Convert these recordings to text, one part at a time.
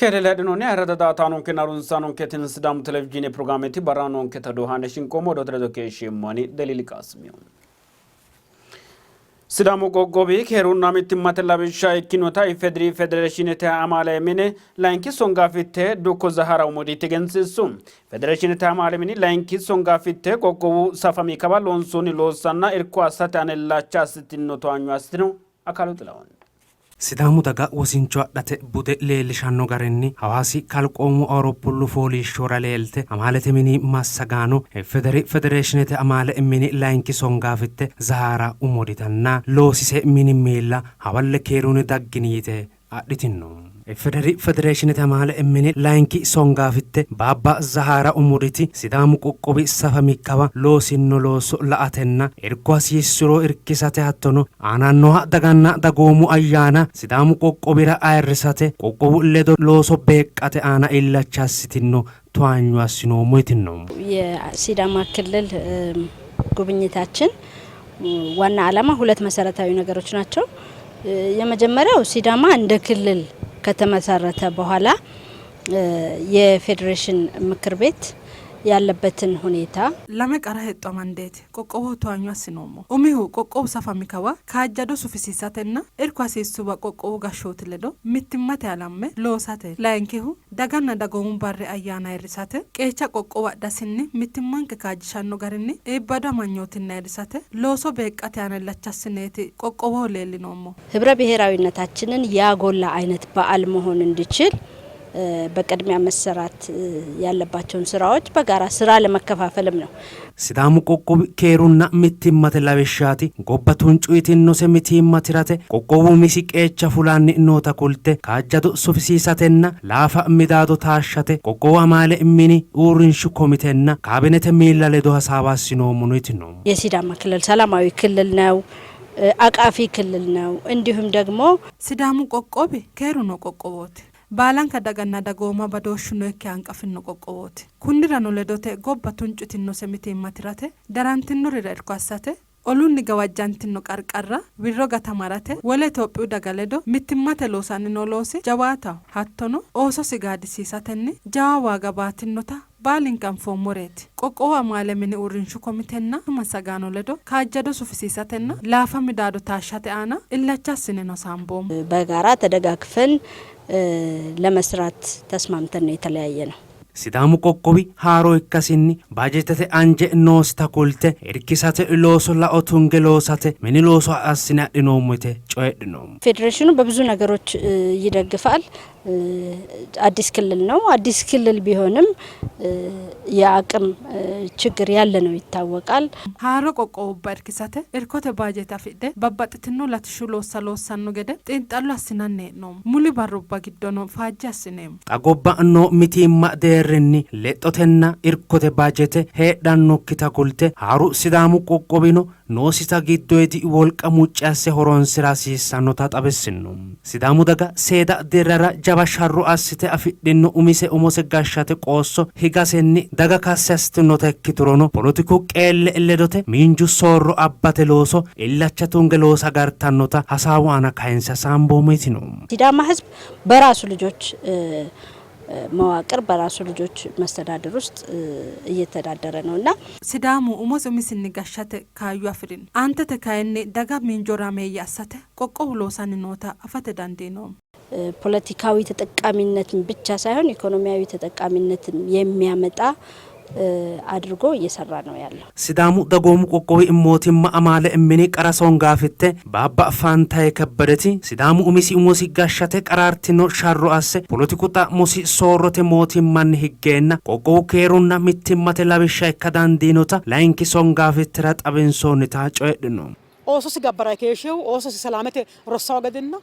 Keere leedhinoonni ayirrada daa''ataanonkenna harunsaanonke tini Sidaamu Televizhiine pirogiraameti barra noonketa doohaane shinqoommo odoote ledo keeshsheemmo ani Deliili Qaasimiyo. Sidaamu qoqqowi keerunna mittimmate lawishsha ikkinota IFEDRI Federeeshiinete amaale mine layinki songaafitte Dukko Zahara Umuditi egensiissu. Federeeshiinete amaale mini layinki songaafitte qoqqowu safami kawa loonsoonni loossanna irko assate aana illacha assitino towaanyo assitino. Akaalu Xilahun. Sidaamu daga wosincho adhate bude leellishanno garinni Hawaasi kalqoomu Awuropullu fooliishshora leelte amaalete mini massagaano IFEDERI Federeeshinete amaale mini layinki songaafitte Zahaara Umoditanna loosise mini miilla hawalle keerunni daggini yite adhitinno. IFEDERI Federeeshinete amaale mini layinki songaafitte Baabba Zahaara Umuditi Sidaamu qoqqowi safami kawa loosinno looso la''atenna irko hasiissuro irkisate hattono aanannoha daganna dagoomu ayyaana Sidaamu qoqqowira ayirrisate qoqqowu ledo looso beeqqate aana illacha assitinno towaanyo assinoommo yitinno. የሲዳማ ክልል ጉብኝታችን ዋና ዓላማ ሁለት መሰረታዊ ነገሮች ናቸው። የመጀመሪያው ሲዳማ እንደ ክልል ከተመሰረተ በኋላ የፌዴሬሽን ምክር ቤት ያለበትን ሁኔታ Lame qara hexxo amandeeti qoqqowoho towaanyo assinoommohu. Umihu qoqqowu safami kawa kaajjado sufisiisatenna irko hasiissuwa qoqqowu gashshooti ledo mittimmate halamme loosate. Layinkihu daganna dagoomu barri ayyaana ayirrisate qeecha qoqqowu adhasinni mittimmanke kaajjishanno garinni iibbadu amanyootinni ayirrisate looso beeqqate aana illacha assineeti qoqqowoho leellinoommohu. ህብረ ብሔራዊነታችንን ያጎላ አይነት በዓል መሆን እንዲችል በቅድሚያ መሰራት ያለባቸውን ስራዎች በጋራ ስራ ለመከፋፈልም ነው። Sidaamu qoqqowi keerunna mittimmate lawishshaati. Gobba tuncu yitinnose mitiimma tirate qoqqowu umisi qeecha fulanni noota kulte kaajjado sufisiisatenna laafa midaado taashshate qoqqowu amaale mini uurrinshu komitenna kaabinete miilla ledo hasaawa assinoommono yitino. የሲዳማ ክልል ሰላማዊ ክልል ነው፣ አቃፊ ክልል ነው። እንዲሁም ደግሞ Sidaamu qoqqowi keeru noo qoqqowooti. Baalanka daganna dagooma badooshshu nookkiha hanqafinno qoqqowooti. Kunnirano ledote gobba tuncu yitinnose mitiimma tirate, darantinnorira irko assate, olunni gawajjantinno qarqarra wirro gatamarate wole Itophiyu daga ledo mittimmate loosanni noo loosi jawaataho. Hattono oososi gaadisiisatenni jawa waaga baatinnota baalinke anfoommoreeti. Qoqqowu amaale mini uurrinshu komitenna massagaano ledo kaajjado sufisiisatenna laafa midaado taashshate aana illacha assineno hasaamboommo. በጋራ ተደጋግፈን ለመስራት ተስማምተን ነው የተለያየ ነው። Sidaamu qoqqowi haaro ikkasinni baajeetete anje noosita kulte irkisate looso lao tunge loosate mini looso assine adhinoommo yite coyidhino. ፌዴሬሽኑ በብዙ ነገሮች ይደግፋል። አዲስ ክልል ነው። አዲስ ክልል ቢሆንም የአቅም ችግር ያለ ነው ይታወቃል። Haaro qoqqowubba irkisate irkote baajeete afidhe babbaxxitino latishshu loossa loossanno gede xiinxallo assinanni hee'noommo. Muli barrubba giddono faajje assineemmo. Xa gobba noo mitiimma deerrinni lexxotenna irkote baajeete heedhannokkita kulte haaru Sidaamu qoqqowino noosita giddoyidi wolqa mucci asse horonsira hasiissannota xawissino. Sidaamu daga seeda dirrara jawa sharro assite afidhino umise umose gashshate qoosso higasenni daga kassi assitinota ikkiturono poletiku qeelle ledote miinju soorro abbate looso illacha tunge loosa agartannota hasaawu aana kayinse hasaamboommo yitino. ሲዳማ ሕዝብ በራሱ ልጆች መዋቅር በራሱ ልጆች መስተዳድር ውስጥ እየተዳደረ ነውና Sidaamu umosi umisinni gashshate kaayyo afi'rino. Aantete kayinni daga miinju horaameeyye assate qoqqowu loosanni noota afate dandiinoommo. ፖለቲካዊ ተጠቃሚነትን ብቻ ሳይሆን ኢኮኖሚያዊ ተጠቃሚነትን የሚያመጣ አድርጎ እየሰራ ነው ያለው። Sidaamu dagoomu qoqqowi mootimma amaale mini qara songaafitte Baabba Faantaye Kebbedeti Sidaamu umisi umosi gashshate qaraartino sharro asse poletiku xa'mosi soorrote mootimmanni higgeenna qoqqowu keerunna mittimmate lawishsha ikka dandiinota layinki songaafittera xawinsoonnita coyidhino. Oososi gabbara keeshshehu oososi salaamete rossawo gedenna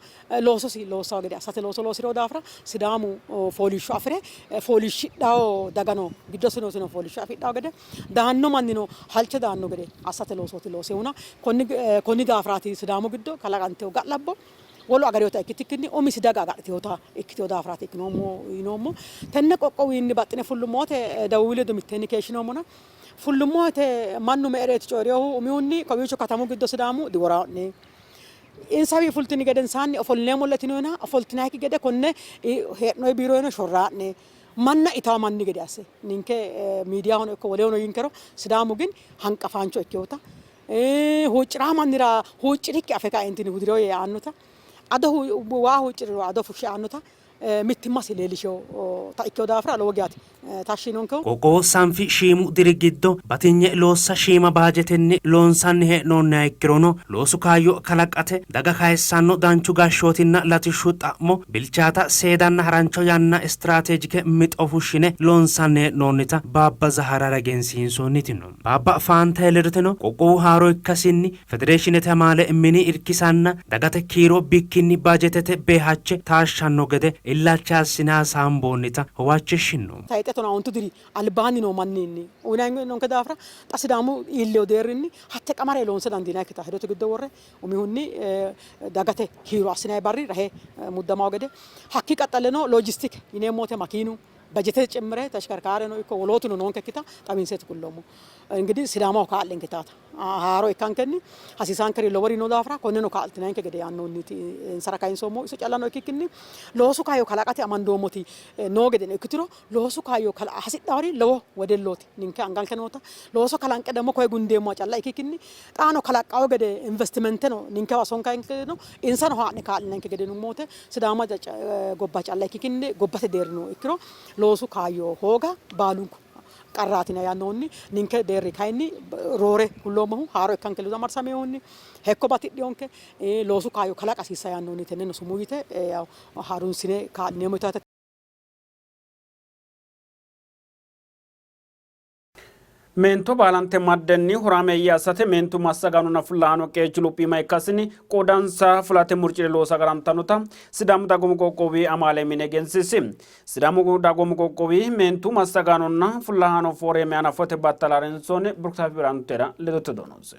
loososi loossawo gede assate looso loosiro daafira Sidaamu fooliishsho afire fooliishshidhawo dagano giddosi noosino fooliishsho afidhawo gede daanno mannino halche daanno gede assate loosooti loosehuna konni daafiraati Sidaamu giddo kalaqantewo ga'labbo wolu agarewota ikkitikkinni umisi daga agadhitewota ikkitewo daafiraati ikkinoommo yinoommo. Tenne qoqqowinni baxxine fullummote Dawuwi ledo mitteenni keeshshinoommona fullummote mannu me'ereeti coyi'rinohu umihunni kowiicho katamu giddo Sidaamu diworaa'ne. Insawi fultini gedensaanni ofollineemmolla yitinoyina ofoltinayikki gede konne hee'noyi biiroyino shorraa'ne manna itawo manni gede asse ninke miidiyahono ikko wolehono yinkero Sidaamu gin hanqafaancho ikkinota huucci'raa mannira huucci'rikki afe kaeentinni hudirino yee aannota ado waa huucci'riro ado fushshe aannota mittimmasi leellishinota ikkino daafira lowo geya tashshi yiinonkehu. Qoqqowo sanfi shiimu diri giddo batinye loossa shiima baajetenni loonsanni hee'noonniha ikkirono, loosu kaayyo kalaqate daga kayissanno danchu gashshootinna latishshu xa'mo bilchaata seedanna harancho yanna istiraateejike mixo fushshine loonsanni hee'noonnita Baabba Zaharara egensiinsoonniti no. Baabba Faantaye ledoteno, qoqqowu haaro ikkasinni Federeeshinete amaale mini irkisanna dagate kiiro bikkinni bajetete beehache taashshanno gede illacha assine hasaamboonnita huwachishinno. Tayxe tonaa ontu diri albaanni noo manninni uyinanni noonke daafira xa Sidaamu iillino deerrinni hatte qamare loonse dandiinannikkita hedote giddo worre umihunni dagate kiiro assinanni barri rahe muddamanno gede hakkii qaxxaleno loojistike yineemmo woyte makiinu bajete cimmire teshkerkaareno ikko wolootuno noonkekkita xawinseeti kulloommo. Ingidihi Sidaamaho kaa'lenke yitaata haaro ikkankenni hasiisaankeri lowori noo daafira konneno kaa'litinanke gede yaannohunniiti insara kayinsoommohu. Iso callano ikkikkinni loosu kaayyo kalaqate amandoommoti noo gedeno ikkituro loosu kaayyo kalaqa hasidhawori lowo wedellooti ninke anganke noota looso kalanqe ደግሞ koye gundeemmoha calla ikkikkinni xaano kalaqqawo gede investimenteno ninkewa sonkanke gedeno insano haa'ne kaa'linanke gede yinummo woyte Sidaama gobba calla ikkikkinni gobbate deerrino ikkiro loosu kaayyo hooga baalunku qarraatina yaannohunni ninke deerri kayinni roore kulloommohu haaro ikkanke ledo amadsaminohunni hekko batidhinonke loosu kaayyo kalaqa hasiissa yaannohunni tenneno sumuu yite harunsine kaa'lineemmo yitaate. Meento baalante maddenni horaameeyye assate meentu massagaanonna fullahaano qeechi luphiima ikkasinni qoodansa fulate murci're loosa agarantannota Sidaamu Dagoomu Qoqqowi Amaale Mine egensiisi. Sidaamu Dagoomu Qoqqowi meentu massagaanonna fullahaano fooreme hanafote battala harinsoonni Burkitaafi Biraantera ledote donoose.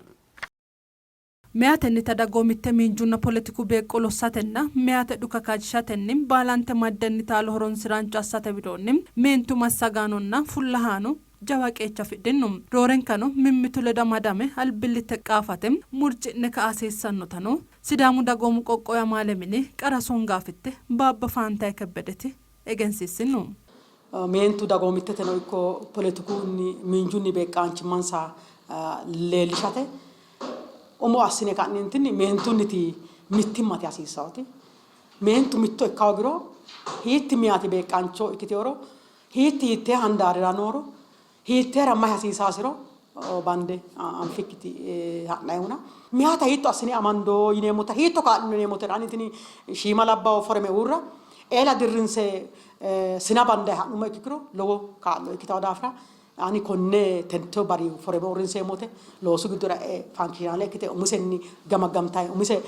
Meyatennita dagoomitte, miinjunna poletiku beeqqo lossatenna meyate dhuka kaajjishatenni baalante maddenni taalo horonsi'raancho assate widoonni meentu massagaanonna fullahaano jawa qeecha afidhino. Roorenkano mimmitu ledo amadame albillitte qaafate murci'ne ka'a hasiissannotano Sidaamu Dagoomu Qoqqowi Amaale Mini Qara Songaafitte Baabba Faantaye Kebbedeti egensiissino. Meentu dagoomitteteno ikko poletikunni, miinjunni beeqqaanchimmansa leellishate umo assine ka'neentinni meentunniti mittimmate hasiissaoti. Meentu mitto ikka hoogiro hiitti meyaati beeqqaancho ikkiteoro, hiitti hiittee handaarira nooro, hiitteera mayi hasiisaasiro bande anfikkiti ha'nayihuna meyaata hiitto assine amando yineemmota hiitto kaa'lino yineemmotera ani tini shiima labbawo foreme uurra eela dirrinse sina bandayi ha'nummo ikkiro lowo kaa'lo ikkitawo daafira ani konne tento bari foreme uurrinseemmote loosu giddora e'e fankishinaale ikkite umisenni gamaggamtayi umise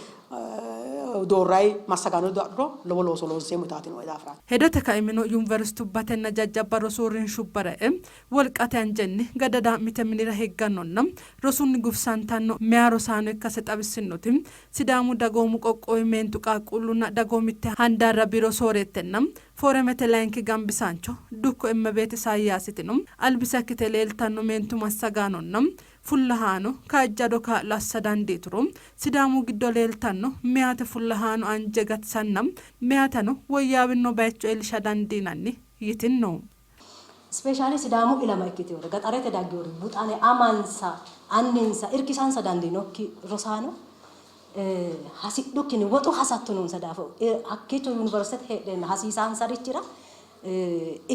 doorrayi massagaano ledo hadhuro lowo looso loonseemmo yitaati nooe daafiraati. Hedote kaimino Yuniversitubbatenna jajjabba rosu uurrinshubbara e'e wolqate anjenni gadadaa'mite minira higgannonna rosunni gufisantanno meyaa rosaano ikkase xawissinnoti Sidaamu Dagoomu Qoqqowi Meentu Qaaqquullunna Dagoomitte Handaarra Biiro Sooreettenna Foremete Layinki Gambisaancho Dukko Immebeet Isaayyaasitino albisa ikkite leeltanno meentu massagaanonna fullahaano kaajjado kaa'lo assa dandiituro Sidaamu giddo leeltanno meyaate fullahaano anje gatisanna meyaatano woyyaawinno baycho iillisha dandiinanni yitinno. Ispeeshaale Sidaamu ilama ikkiteewore gaxarete daggeewori buxane amansa anninsa irkisansa dandiinokki rosaano hasidhukkinni woxu hasatto noonsa daafo hakkiicho yuniversitete heedheenna hasiisaansarichira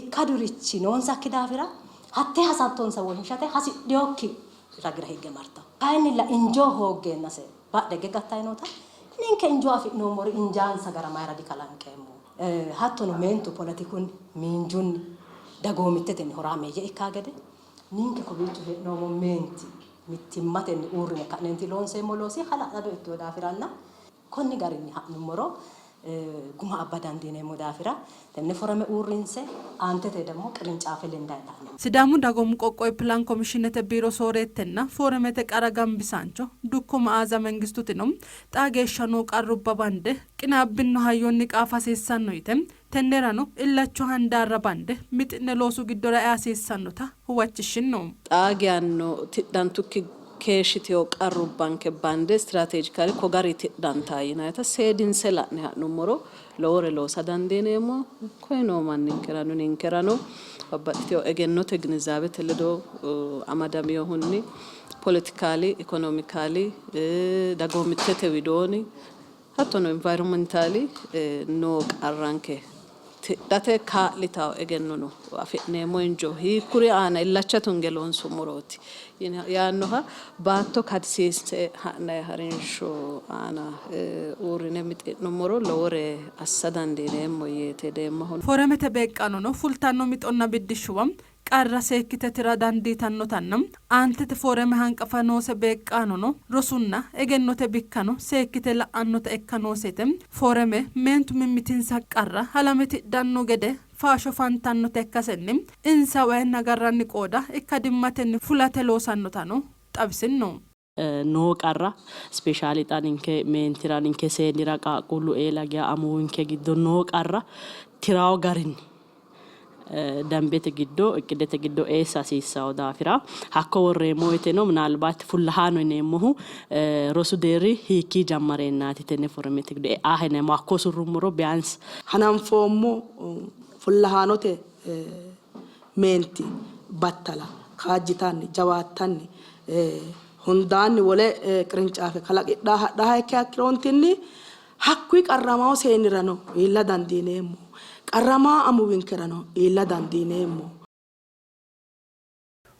ikkadurichi noonsakki daafira hattee hasattonsa wonshate hasidhinokki ragira higge martanno. Kayinnilla injoo hooggeennase badhe higge gattanni noota ninke injoo afi'noommori injaansa gara mayira dikalanqeemmo? Hattono meentu poletikunni, miinjunni, dagoomittetenni horaameeyye ikkaa gede ninke kowiicho hee'noommo meenti mittimmatenni uurrine ka'neenti loonseemmo loosi hala'lado ikkino daafiranna konni garinni ha'nummoro guma abba dandiineemmo daafira tenne foreme uurrinse aantete demmo qirincaafe lendanni ha'neemmo. Sidaamu Dagoomu Qoqqowi Pilaan Komishiinete Biiro Sooreettenna Foremete Qara Gambisaancho Dukko Ma'aaza Mengistutino xaa geeshsha noo qarrubba bande qinaabbinno hayyonni qaafa hasiissanno yite, tennerano illachu handaarra bande mixi'ne loosu giddora ea hasiissannota huwachishshinno. Xaa geyanno tidhantukki Keeshshitino qarrubbanke bande strategically ko gari tidhantaa yinayita seedinse la'ne ha'nummoro lowore loosa dandiineemmo. Koye noo manninkerano ninkerano babbaxxitino egennote ginizaabete ledo amadaminohunni politically, economically, dagoomittete widooni hattono environmentally noo qarranke tidhate kaa'litawo egennono afi'neemmo injo hiikkuri aana illacha tunge loonsummorooti yaannoha baatto kadisiinse ha'nanni harinsho aana uurrine mixi'nummoro lowore assa dandiineemmo yeeti hedeemmohu. Foremete beeqqaanono fultanno mixonna biddishshuwa qarra seekkite tira dandiitannotanna aantete foreme hanqafa noose beeqqaanono rosunna egennote bikkano seekkite la'annota ikka noosete. Foreme meentu mimmitinsa qarra halame tidhanno gede faasho fantannota ikkasenni insa wayinna agarranni qooda ikkadimmatenni fulate loosannotano xawisinno. Noo qarra specially xa ninke meentira, ninke seennira, qaaqquullu eela geya amuwinke giddo noo qarra tirawo garinni dambete giddo iqqidete giddo eessa hasiissawo daafira hakko worreemmo woyteno minaalbaati fullahaano yineemmohu rosu deerri hiikkii jammareennaati tenne foremete giddo e'a hineemmo hakko surrummoro biyaansi hananfoommo fullahaanote meenti battala kaajjitanni jawaattanni hundaanni wole qirincaafe kalaqidhaa hadhaha ikkiha ikkiroontinni hakkuyi qarramawo seennirano iilla dandiineemmo. Qarramaa amuwinkerano iilla dandiineemmo.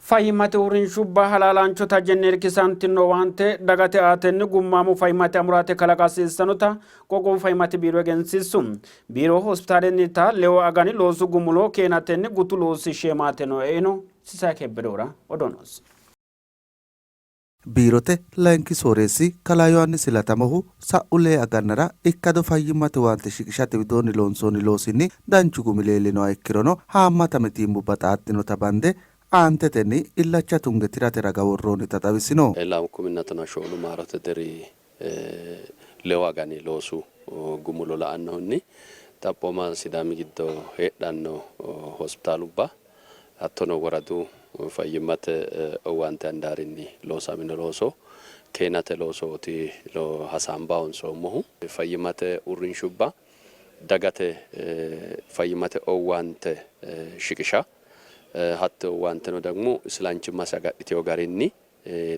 Fayyimmate uurrinshubba halaalaancho tajenni irkisantino owaante dagate aatenni gummaamu fayyimmate amuraate kalaqa hasiissannota qoqqowu fayyimmate biiro egensiissu. Biiro hospitaalennita lewu agani loosu gumulo keenatenni gutu loosi sheemaateno e'ino. Sisayi Kebbedehura odoo noosi. Biirote layinki sooreessi kalaa Yohaannis Latamohu sa'u lee agannara ikkado fayyimmate owaante shiqishate widoonni loonsoonni loosinni danchu gumi leellinoha ikkirono haammata mitiimmubba xaaddinota bande aantetenni illacha tunge tirate raga worroonnita xawisino. Lamu kuminna tonaa shoolu maarote diri lewu agani loosu gumulo la'annohunni xaphooma Sidaami giddo heedhanno hospitaalubba hattono woradu fayyimmate owaante handaarinni loosamino looso keenate loosooti hasaamba honsoommohu. Fayyimmate uurrinshubba dagate fayyimmate owaante shiqisha hatte owaanteno ደግሞ isilanchimmase agadhitino garinni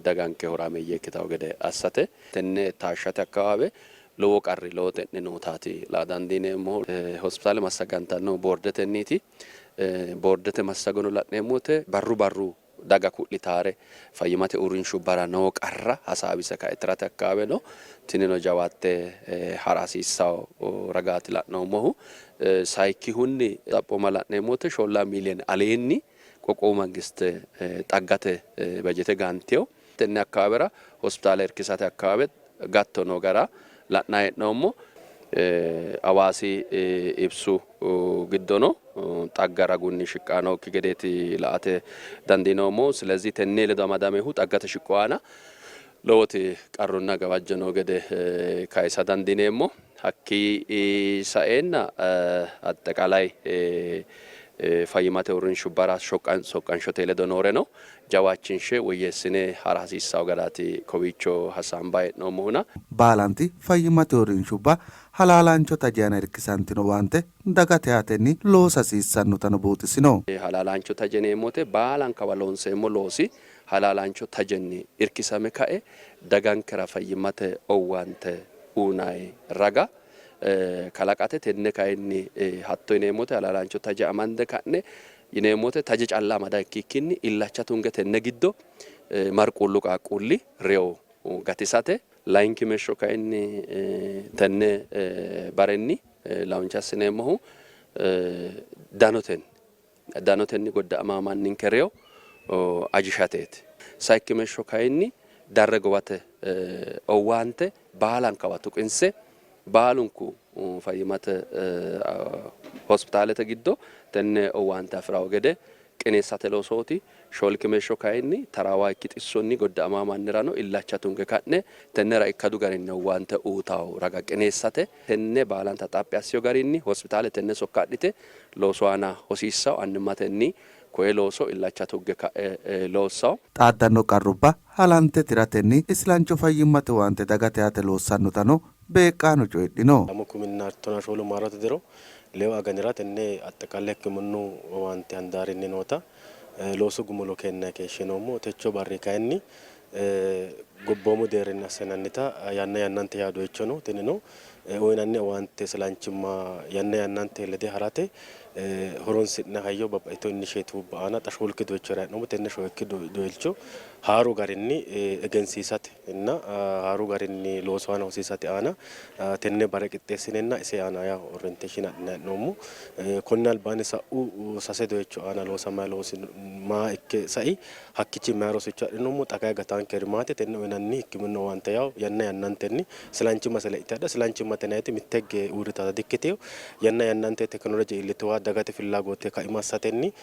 daganke horaameeyye ikkitanno gede assate. Tenne taashshate akkawaawe lowo qarri lowo xe'ne nootaati la''a dandiineemmohu. Hospitaale massagantannohu boordetenniiti. Boordete massagono la'neemmo woyte barru barru daga ku'litaare fayyimmate uurrinshubbara noo qarra hasaawise kae tirate akkawaawe no. Tinino jawaatte ha'ra hasiissanno ragaati la'noommohu. Sayikkihunni xaphooma la'neemmo woyte shoolaa miiliyoone aleenni qoqqowu mangiste xaggate bajete gaantino. Tenne akkawaawera hospitaale irkisate akkawaawe gatto noo gara la'nanni hee'noommo. Hawaasi ibsu giddono xagga ragunni shiqqanni nookki gedeeti la''ate dandiinoommohu. Silezih tenne ledo amadaminohu xaggate shiqqo aana lowoti qarrunna gawajjo noo gede kayisa dandiineemmo. Hakkii saeenna axxeqaalay fayyimmate uurrinshubbara soqqanshote ledo nooreno jawaachinshe woyyeessine ha'ra hasiissanno garaati kowiicho hasaambanni hee'noommohuna. Baalanti fayyimmate uurrinshubba halaalaancho taje aana irkisantino owaante dagate aatenni loosa hasiissannotano buuxisino. Halaalaancho taje yineemmo woyte baalankawa loonseemmo loosi halaalaancho tajenni irkisame kae dagankera fayyimmate owaante uynanni raga kalaqate. Tenne kayinni hatto yineemmo woyte halaalaancho taje amande ka'ne yineemmo woyte taje calla amada ikkikkinni illacha tunge tenne giddo marquullu qaaqquulli reyo gatisate. Layinki meeshsho kayinni tenne barenni launch assineemmohu danotenni danotenni godda'ama manninke reyo ajishateeti. Sayikki meeshsho kayinni darre gowate owaante baalankawa tuqinse baalunku fayyimmate hospitaalete giddo tenne owaante afi'rawo gede qineessate loosooti. Shoolki meeshsho kayinni taraawa ikki xissonni godda'ama mannirano illacha tunge ka'ne tennera ikkadu garinni owaante uutawo raga qineessate tenne baalanta xaphi assiyo garinni hospitaale tenne sokka adhite loosu aana hosiissawo annimmatenni Koye looso illacha tugge ka'e loossanno. Xaaddanno qarrubba halante tiratenni islancho fayyimmate owaante dagate aate loossannotano beeqqaano coyidhino. 2014 maarote diro leewu aganira tenne axxiqaale hikkiminnu owaante handaarinni noota loosu gumulo keennanni keeshshinoommo. Techo barri kayinni gobboomu deerrinni assinannita yanna yannante yawo doyicho no. Tinino uyinanni owaante isilanchimma yanna yannante lede harate horonsi'nanni hayyo babbaxxitino inisheetivubba aana xa shoolki doyichora hee'noommo. Tenne shoolki doyicho haaru garinni egensiisatenna haaru garinni loosu aana hosiisate aana tenne bare qixxeessinenna ise aana yawo orientation adhinanni hee'noommo. Konni albaanni sa'u sase doyicho aana loosamay loosi maa ikke sai hakkichi mayi rosicho adhinoommo. Xa kayi gataankeri maati? Tenne uyinanni hikkiminnu owaante yawo yanna yannantenni isilanchimma lexxite hadha isilanchimmate yinanniti mitte higge uurritata dikkitino. Yanna yannante tekinoloje iillituwa dagate fillaagote kaima assatenni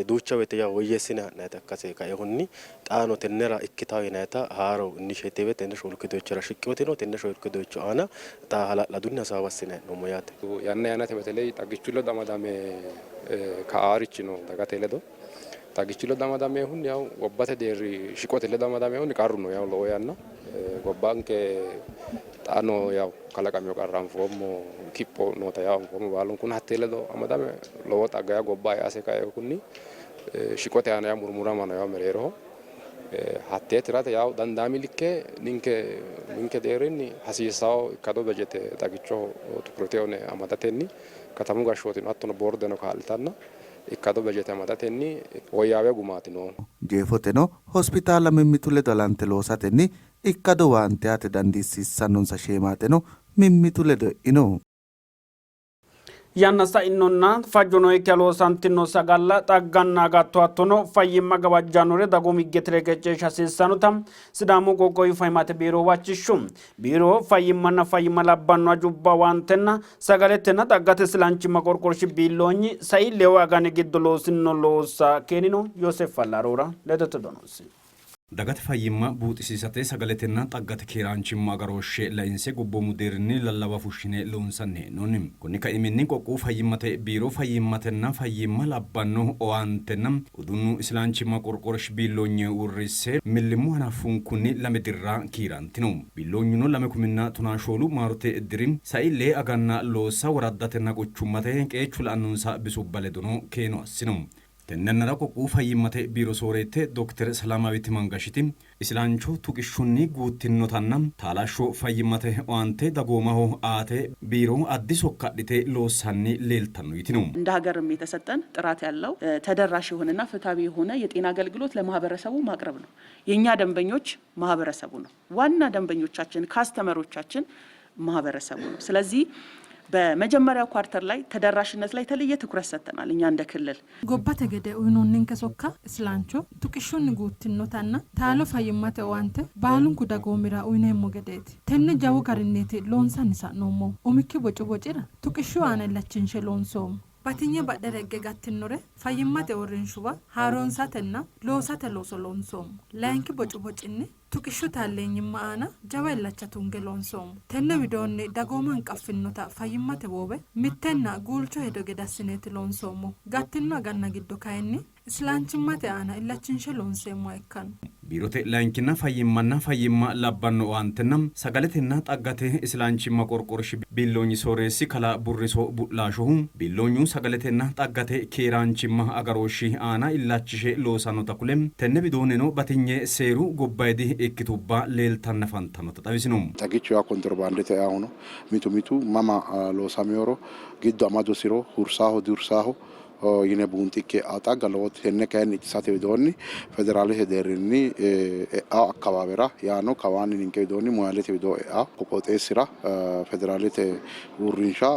duucha woyte yawo woyyeessine ha'nannita ikkase kainohunni xaano tennera ikkitawo yinannita haaro inisheetive tenne shoolki doyichora shiqqinoti no. Tenne shoolki doyicho aana xa hala'ladunni hasaawa assinanni hee'noommo yaate. Yanna yannate በተለይ xagichu ledo amadame ka'aarichi no dagate ledo xagichu ledo amadamehunni yaw gobbate deerri shiqote ledo amadamehunni qarru no yaw lowo yanna gobbanke xa no yaw kalaqamino qarra anfoommo kipho noota yaw anfoommo baalunkuni hattee ledo amadame lowo xagga yaw gobba ease kainohunni shiqote aana yaw murmurama no yaw mereeroho hattee tirate yaw dandaami likke ninke ninke deerrinni hasiissawo ikkado bejete xagichoho tukurete uyine amadatenni katamu gashshootino hattono boordeno kaa'litanna ikkado bejete amadatenni woyyaawe gumaati noohu. Jeefoteno hospitaalla mimmitu ledo halante loosatenni ikkado owaante aate dandiissiissannonsa sheemaateno mimmitu ledo e'ino. Yanna sa'inonna fajjo nookkiha loosantino sagalla, xagganna agatto hattono fayyimma gawajjannore dagoomu higgete reqecceeshsha hasiissannota Sidaamu qoqqowi fayyimmate biiro huwachishshu. Biiro fayyimmanna fayyimma labbanno hajubba owaantenna sagaletenna xaggate silanchimma qorqorshi biilloonyi sai leewu agani giddo loosinno loossa keenino. Yooseef Fallaroora ledote donosi. Dagate fayyimma buuxisiisate sagaletenna xaggate keeraanchimma agarooshshe lainse gobboomu deerrinni lallawa fushshine loonsanni hee'noonni. Konni kaiminni qoqqowu fayyimmate biiro fayyimmatenna fayyimma labbanno owaantenna uduunnu isilaanchimma qorqorshi biilloonye uurrisse millimmo hanaffunkunni lame dirra kiirantino. Biilloonyuno lame kuminna tonaa shoolu maarote diri sai lee aganna loossa woraddatenna quchummate qeechu la'annonsa bisubba ledono keeno assino. Tenne yannara qoqqowu fayyimmate biiro sooreette dokter Selaamaawit Mangashiti isilancho tuqishshunni guuttinnotanna taalashsho fayyimmate owaante dagoomaho aate biiro addi sokka adhite loossanni leeltanno yitino. እንደ ሀገርም የተሰጠን ጥራት ያለው ተደራሽ የሆነና ፍትሃዊ የሆነ የጤና አገልግሎት ለማህበረሰቡ ማቅረብ ነው። የኛ ደንበኞች ማህበረሰቡ ነው። ዋና ደንበኞቻችን ካስተመሮቻችን ማህበረሰቡ ነው። ስለዚህ በመጀመሪያው ኳርተር ላይ ተደራሽነት ላይ የተለየ ትኩረት ሰጥተናል። እኛ እንደ ክልል Gobbate gede uyinoonninke sokka isilancho tuqishshunni guuttinnotanna taalo fayyimmate owaante baalunku dagoomira uyineemmo gedeeti. Tenne jawu garinniiti loonsanni sa'noommohu. Umikki bocu bocira tuqishshu aana illachinshe loonsoommo. Batinye badhe regge gattinore fayyimmate uurrinshuwa haaroonsatenna loosate looso loonsoommo. Layinki bocu bocinni tuqishshu taalleenyimma aana jawa illacha tunge loonsoommo. Tenne widoonni dagooma hanqaffinnota fayyimmate woowe mittenna guulcho hedo gede assineeti loonsoommohu. Gattino aganna giddo kayinni isilanchimmate aana illachinshe loonseemmoha ikkanno. Biirote layinkinna fayyimmanna fayyimma labbanno owaantenna sagaletenna xaggate isilanchimma qorqorshi biilloonyi sooreessi kalaa Burriso Bu'laashohu biilloonyu sagaletenna xaggate keeraanchimma agarooshshi aana illachishe loosannota kule tenne widoonnino batinye seeru gobbayidi ikkitubba leeltanni afantannota xawisino. Xagichu yaa kontirobaandete eaho no, mitu mitu mama loosameworo giddo amadosiro hursaaho dihursaaho yine buunxikki e'aa xagga lowote. Tenne kayinni ittisate widoonni federaalete deerrinni e'aa akkawaawera yaano kawaanni ninke widoonni Moyalete widoo e'aa qooxeessira federaalete uurrinsha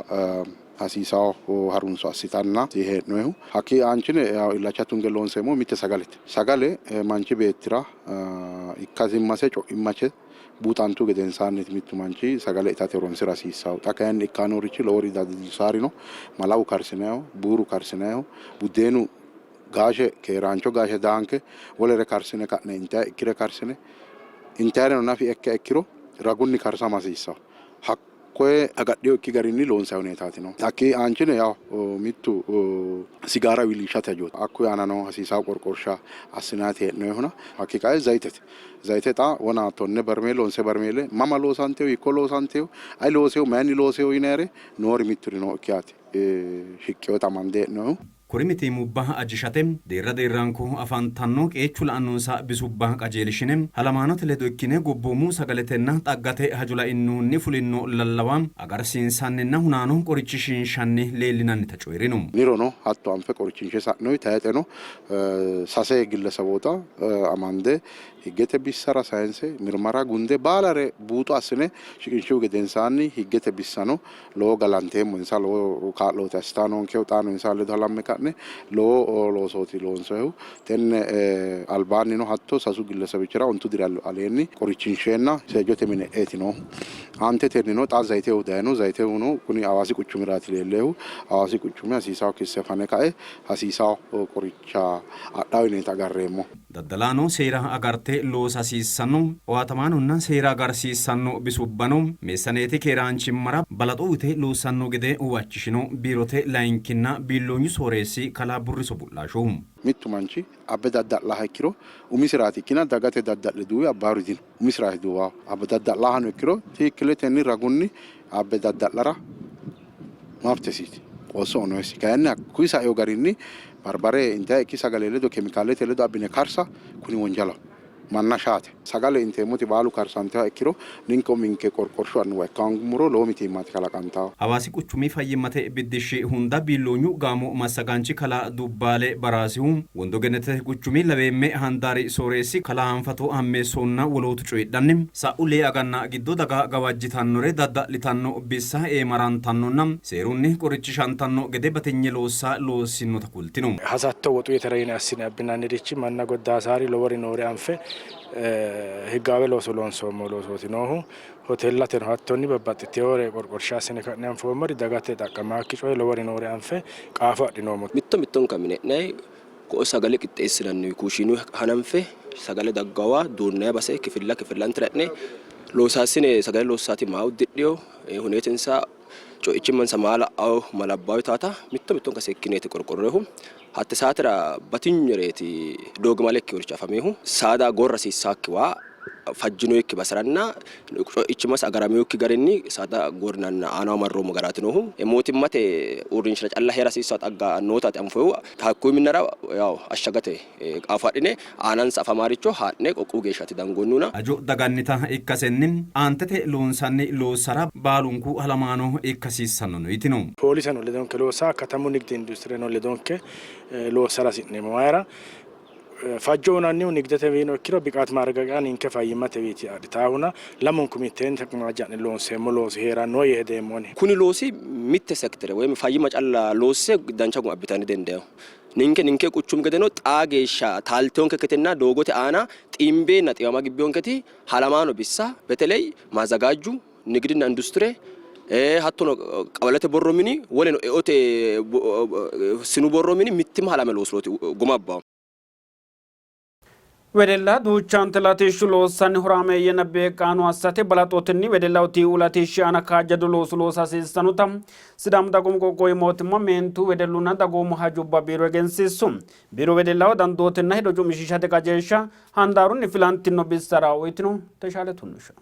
hasiisawo harunso assitanna hee'noyihu. Hakkii aanchine illacha tunge loonseemmohu mitte sagalete. Sagale manchi beettira ikkadimmase co'immase buuxantu gedensaanniiti mittu manchi sagale itate horonsira hasiissanno. Xa kayinni ikkanni noorichi lowori dadillisaari no. Malawu karsinayiho, buuru karsinayiho, buddeenu gaashe keeraancho gaashe daanke wolere karsine ka'ne intayi ikkire karsine intayireno nafi ikkiha ikkiro ragunni karsama hasiissanno. Hakkoye agadhinokki garinni loonsanni huneetaati no. Hakkii aanchine yaw mittu sigaara wiliishshate hajooti. Hakkuyi aanano hasiisawo qorqorsha assinaati hee'noyihuna. Hakkii kae zayitete. Zayite xa wona 10 barmeele 9 barmeele mama loosanteyo hiikko loosanteyo ayi looseyo mayinni looseyo yinayire noori mitturi nookkihaati shiqqinota amande hee'noyihu. Kuri mitiimmubba ajishate deerra deerranko afantanno qeechu la'annonsa bisubba qajeelshine halamaanote ledo ikkine gobboomu sagaletenna xaggate hajo lainnohunni fulinno lallawa agarsiinsanninna hunaano qorichishiinshanni leellinannita coyi'rino. Nirono hatto anfe qorichinshe sa'noyi tayxeno sase gillesawoota amande higgete bissara sayinse mirmara gunde baalare buuxo assine shiqinshihu gedensaanni higgete bissano lowo galanteemmo insa lowo kaa'looti assitaa noonkehu xaano insa ledo halamme ka'ne lowo loosooti loonsohu tenne albaannino hatto sasu gillesawichira 9 diri aleenni qorichinsheenna seejjote mine e'eeti noohu. Aantetennino xa zayitehu dayino zayitehuno kuni Hawaasi quchumiraati leellehu Hawaasi quchumi hasiisawo kisse fane kae hasiisawo qoricha adhawo yineeti agarreemmo. Daddalaano seera agarte loosa hasiissanno. Owaatamaanonna seera agarsiissanno bisubbano meessaneeti keeraanchimmara balaxo uyte loossanno gede huwachishino Biirote layinkinna biilloonyu sooreessi kalaa Burriso Bu'laashohu. Mittu manchi abbe dadda'laha ikkiro umisiraati ikkina dagate dadda'le duuwe abbaari dino. Umisiraati duuwaahu. Abbe dadda'laahano ikkiro tiikkiletenni ragunni abbe dadda'lara mabtesiiti. Qoosso noosi. Kayinni hakkuyi saino garinni barbare intayi sagale ledo kemikaalete ledo abbine karsa kuni wonjalaho. Manna shaate. Sagale inteemmoti baalu karsanteha ikkiro ninke uminke qorqorshu annuwa ikka hoongummoro lowo mitiimmaati kalaqantawo. Hawaasi quchumi fayyimmate biddishshi hunda biilloonyu gaamo massagaanchi kalaa Dubbaale Baraasihu, Wondo Gennetete quchumi laweemme handaari sooreessi kalaa Hanfato Hammeessonna wolootu coyidhanni, sa'u lee aganna giddo daga gawajjitannore dadda'litanno bissa eemarantannonna seerunni qorichishantanno gede batinye loossa loossinnota kultino. Hasatto woxu yitara yine assine abbinannirichi manna goddaasaari lowori noore anfe higgaawe looso loonsoommo loosooti noohu. Hoteellateno hattonni babbaxxitewore qorqorsha assine ka'ne anfoommori dagate xaqqamaakki coye lowori noore anfe qaafo adhinoommo. Mitto mittonka mine e'nanni ko'o sagale qixxeessinanni kuushiinu hananfe sagale daggawa duunnanni base kifilla kifillantera e'ne loosaasine sagale loossaati maa uddidhino huneetinsa co'ichimmansa maa la'awo ma labbawo yitaata mitto mittonka seekkineeti qorqorrehu. Hatte saatera batinyereeti doogimale ikkeworichi afamehu saada gorra hasiissaakkiwa fajjinoyikki baseranna co'ichimmasi agaramewokki garinni saada gorrinanna aanaho marroommo garaati noohu. Mootimmate uurrinshara calla hee'ra hasiissanno xagga nootaati anfohu. Hakkuyi minnara yaw ashshagate qaafo adhine aanansa afamaaricho haa'ne qoqqowu geeshshaati dangoonnihuna. Hajo dagannita ikkasenni aantete loonsanni loossara baalunku halamaano ikka hasiissannono yitino. Pooliseno ledonke loossa, katamu nigdi industireno ledonke loossara hasi'neemmo. Mayira fajjo uyinannihu nigdetewiino ikkiro biqaat maaragaqiya ninke fayyimmatewiiti adhitaahuna lamunku mitteenni taqmaajja'ne loonseemmo loosi hee'ranno yee hedeemmo ani. Kuni loosi mitte sektere woyim fayyimma calla loosse dancha guma abbitanni dendayo. Ninke ninke quchumi gedeno xaa geeshsha taalteyonkekketenna doogote aana xiimbeenna xiiwama gibbeyonketi halamaano bissa beteley maazzagaajju nigidinna industire hattono qawalete borro mini woleno eote sinu borro mini mittimma halame loosirooti guma abbahu. Wedella duuchante latishshu loossanni horaameeyyenna beeqqaano assate balaxotenni wedellaho tiiu latishshi aana kaajjado loosu loosa hasiissannota Sidaamu Dagoomu Qoqqowi Mootimma Meentu, Wedellunna Dagoomu Hajubba Biiro egensiissu. Biiro wedellaho dandootenna hedo cu'mishiishate qajeelsha handaarunni filantino bissara uytino. Teshaale Tunnusha.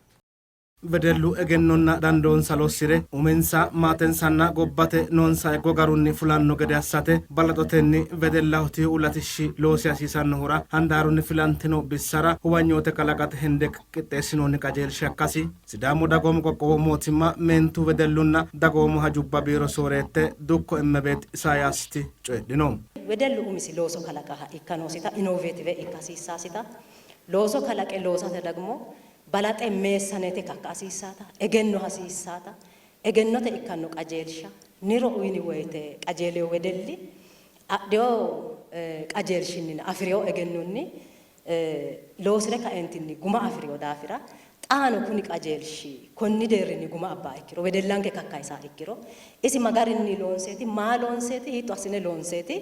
Wedellu egennonna dandoonsa lossi're uminsa, maatensanna gobbate noonsa eeggo garunni fulanno gede assate balaxotenni wedellaho tiiu latishshi loosi hasiisannohura handaarunni filantino bissara huwanyoote kalaqate hende qixxeessinoonni qajeelsha ikkasi Sidaamu Dagoomu Qoqqowu Mootimma Meentu, Wedellunna Dagoomu Hajubba Biiro Sooreette Dukko Immebeet Isayaasiti coyidhino. Wedellu umisi looso kalaqaha ikka noosita, innovative ikka hasiissasita, looso kalaqe loosate dagmo balaxe meessaneete kakka hasiissaata, egenno hasiissaata, egennote ikkanno qajeelsha niro uyini woyte qajeelino wedelli adhino qajeelshinninna afi'rino egennonni loosi're kaeentinni guma afi'rino daafira xaano kuni qajeelshi konni deerrinni guma abbaa ikkiro wedellanke kakkayisa ikkiro isi ma garinni loonseeti, maa loonseeti, hiitto assine loonseeti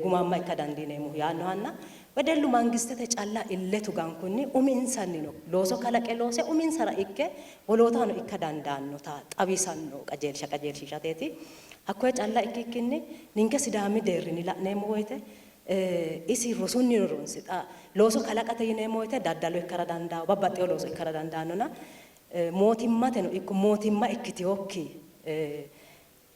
gumaamma ikka dandiineemmohu yaannohanna Wedellu mangistete calla ille tugankunni uminsannino looso kalaqe loose uminsara ikke wolootahono ikka dandaannota xawisanno qajeelsha qajeelshiishateeti. Hakkoye calla ikkikkinni ninke Sidaami deerrinni la'neemmo woyte isi rosunnino ronse xa looso kalaqate yineemmo woyte daddalo ikkara dandaanno, babbaxxewo looso ikkara dandaannona mootimmateno ikko mootimma ikkitinokki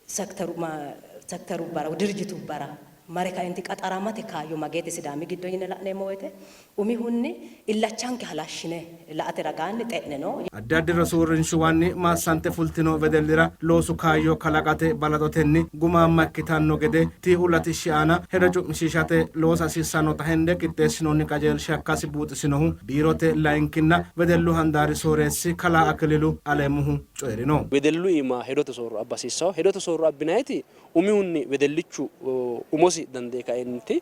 sekterubbara dirjitubbara mare kaenti qaxaramate kaayyo mageete Sidaami giddo yine la'neemmo woyte umihunni illachanke halashshine la''ate ragaanni xe'ne no. Addi addi rosu uurrinshuwanni maassante fultino wedellira loosu kaayyo kalaqate balaxotenni gumaamma ikkitanno gede tiiu latishshi aana hedo cu'mishiishate loosa hasiissannota hende qixxeessinoonni qajeelsha ikkasi buuxisinohu biirote layinkinna wedellu handaari sooreessi kalaa Akililu Alemuhu coyi'rino. Wedellu iima hedote soorro abba hasiissanno. Hedote soorro abbinanniti umihunni wedellichu umosi dandee kaeentinni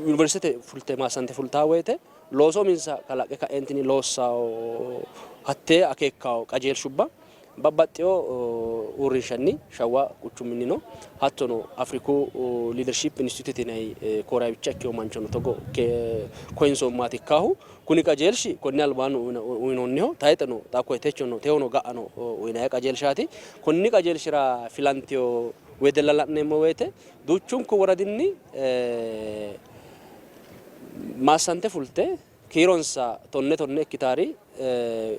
yuniversitete fulte maassante fultanno woyte looso uminsa kalaqqe ka'eentinni loossanno hattee akeekkawo qajeelshubba babbaxxewo uurrinshanni Shawwa quchuminnino hattono Afriku Leadership Institute yinanni kooraawicha ikkewo manchono togo koyinsoommaati ikkaahu. Kuni qajeelshi konni albaanni uyinoonniho, tayxeno xa koye techono tewono ga'ano uyinanni qajeelshaati. Konni qajeelshira filantewo wedella la'neemmo woyte duuchunku woradinni maassante fulte kiironsa tonne tonne ikkitaari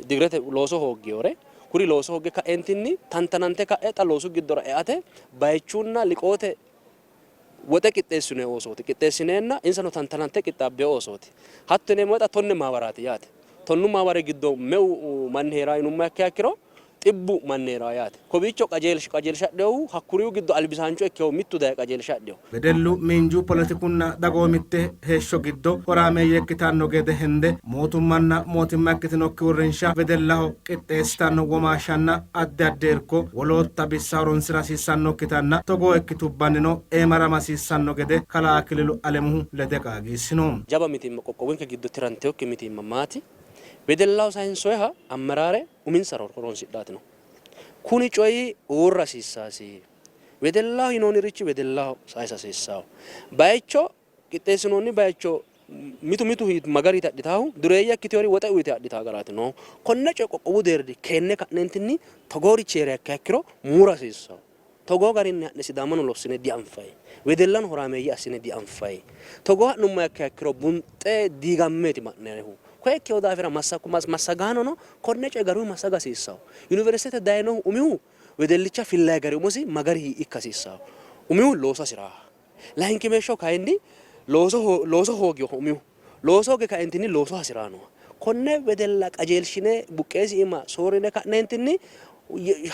digirete looso hooggewore kuri looso hoogge ka'eentinni tantanante ka'e xa loosu giddora eate bayichunna liqoote woxe qixxeessinoonni oosooti. Qixxeessineenna insano tantanante qixxaabbino oosooti. Hatto yineemmo woyte xa tonne maamaraati yaate. Tonnu maamari giddo meu manni hee'ranno yinummoha ikkiha ikkiro xibbu manni hee'ranno yaate. Kowiicho qajeelsha qajeelsha adhinohu hakkuriu giddo albisaancho ikkinohu mittu daye qajeelsha adhino. Wedellu miinju, poletikunna dagoomitte heeshsho giddo horaameeyye ikkitanno gede hende mootummanna mootimma ikkitinokki uurrinsha wedellaho qixxeessitanno womaashshanna addi addi irko wolootta bissa horonsi'ra hasiissannokkitanna togoo ikkitubbannino eemarama hasiissanno gede kalaa Akililu Alemuhu lede qaagiissino. Jawa mitiimma qoqqowinke giddo tirantinokki mitiimma maati? Wedellaho sayinsoyiha ammeraare uminsara horonsidhaati no. Kuni coyi uurra hasiissaasi. Wedellaho yinoonnirichi wedellaho sayisa hasiissanno. Bayicho qixxeessinoonni bayicho mitu mitu magari adhitaahu dureeyye ikkiteori woxe uyite adhitaa garaati noohu. Konne coye qoqqowu deerri keenne ka'neentinni togoorichi heeriha ikkiha ikkiro mura hasiissanno. Togoo garinni ha'ne Sidaamano lossine dianfayi. Wedellano horaameeyye assine dianfayi. Togoo ha'nummoha ikkiha ikkiro bunxe diigammeeti ma'nannihu. Koye ikkino daafira massagaanono konne coye garunni massaga hasiissanno. Yuniversitete dayinohu umihu wedellicha fillayi gari umosi magari ikka hasiissanno. Umihu looso hasi'raa. Layinkimeeshsho kayinni looso hooginoho umihu. Looso hooge kaentinni looso hasi'raa nooha. Konne wedella qajeelshine buqqeesi iima soorrine ka'neentinni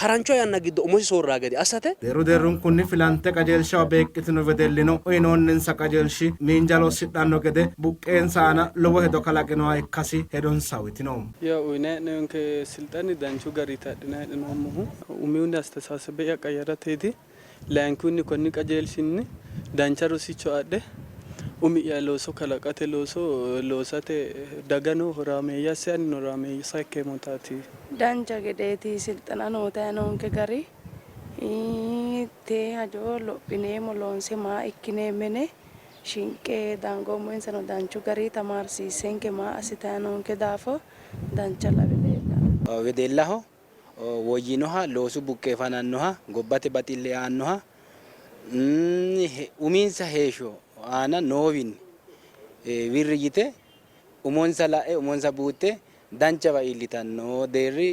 harancho yanna giddo umosi soorraa gede assate. Deerru deerrunkunni filante qajeelshaho beeqqitino wedellino uyinoonninsa qajeelshi miinja lossidhanno gede buqqeensa aana lowo hedo kalaqinoha ikkasi hedonsa uytino. Yaw uyinanni hee'noonke silxani danchu garinniiti adhinanni hee'noommohu. Umihunni astesasebe'ya qayyarateeti. Layinkihunni konni qajeelshinni dancha rosicho adhe umi'ya looso kalaqate looso loosate dagano horaameeyye asse anino horaameessa ikkeemmotaati. Dancha gedeeti silxena noota noonke gari tee hajo lophineemmo loonse maa ikkineemmo yine shinqe dangoommo insano danchu gari tamaarsiissenke maa assitanni noonke daafo dancha lawe leellanno. Wedellaho woyyinoha loosu buqqee fanannoha, gobbate baxille aannoha, uminsa heeshsho aana noowinni wirri yite umonsa la'e umonsa buuxxe danchawa iillitanno deerri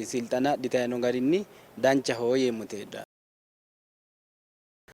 silxana adhitanni noo garinni danchaho yeemmoti heedhanno.